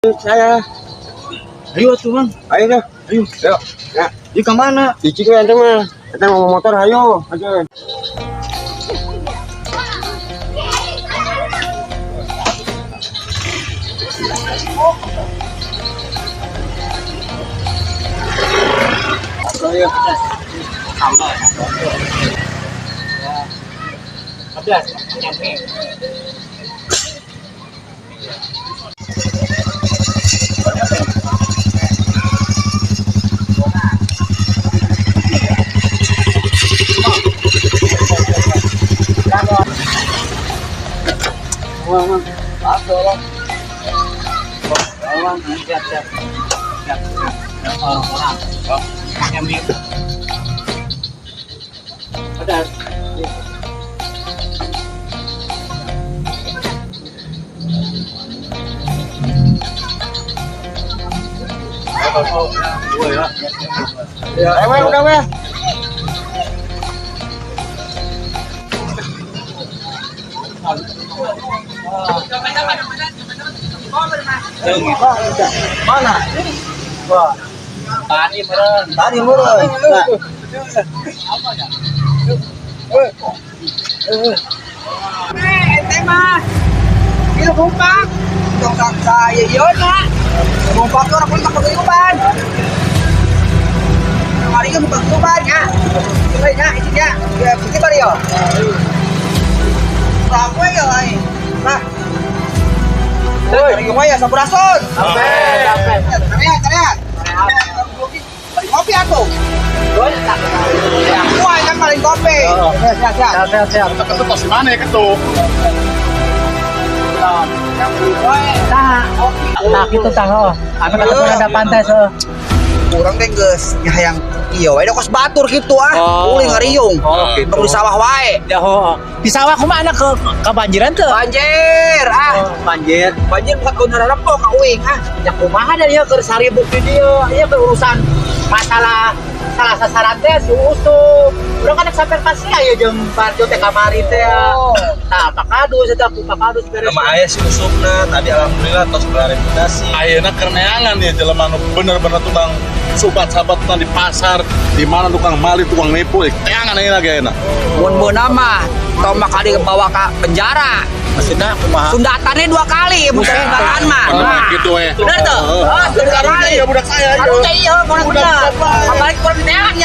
Saya. Ayo atuh, Mang. Ayo dah. Ayo. Ayo. Ya. Ieu ka mana? Cicing we ente mah. Kita mau motor ayo. Ayo. Ayo. 14 nyampe. Siap, siap. Siap, siap. Orang-orang. Nyampe. Ada. Ya. Ayo we, udah we. Mana? Wah. Tadi meureun. Tadi meureun. Nah. Ente mah. Ieu bumpak. Tong sa ieu na. Bumpak orang pun tak paguyuban. Kali ke paguyuban nya. Ieu nya, ieu nya. Ya, kitu bari yo. Aku ya lain. Nah. Woi, ya sampurasun. Sampai, sampai. Teriak, teriak. Kopi aku. Wah, yang paling kopi. Siap, siap, siap. Siap, siap, siap. Ketuk tos mana ya ketuk? Tah, tah kitu tah oh. Anu kata ada pantai so. Kurang teh geus nya hayang ieu we kos batur kitu ah. Oh. Ulin ngariung. Oh, gitu. Tong di sawah wae. Ya ho. Di sawah kumaha anak ke kebanjiran teu? Banjir ah. Oh, banjir. Banjir bukan kau nararempo ka uing ah. Ya kumaha da ieu keur saribuk di dieu. Ieu keur urusan masalah salah sasaran teh si Usup. Urang kan sampai pasti aya jeung Parjo teh kamari teh. Oh. Tah, Pak Kadus eta ku Pak Kadus beres. Nama ayah si Usupna tadi alhamdulillah tos klarifikasi. Ayeuna keur neangan ya jelema nu bener-bener tukang subat-sabat di pasar, di mana tukang mali, tukang nipu, teangan ayeuna ge ayeuna. Mun beunang mah tong mah kali bawa ka penjara. Maksudna kumaha? Sundatannya dua kali, bukan sundatan mah. Bener gitu we. Bener tuh? Oh, dua kali. Iya budak saya. Harusnya iya, bener. Apalagi kurang diteangan ya.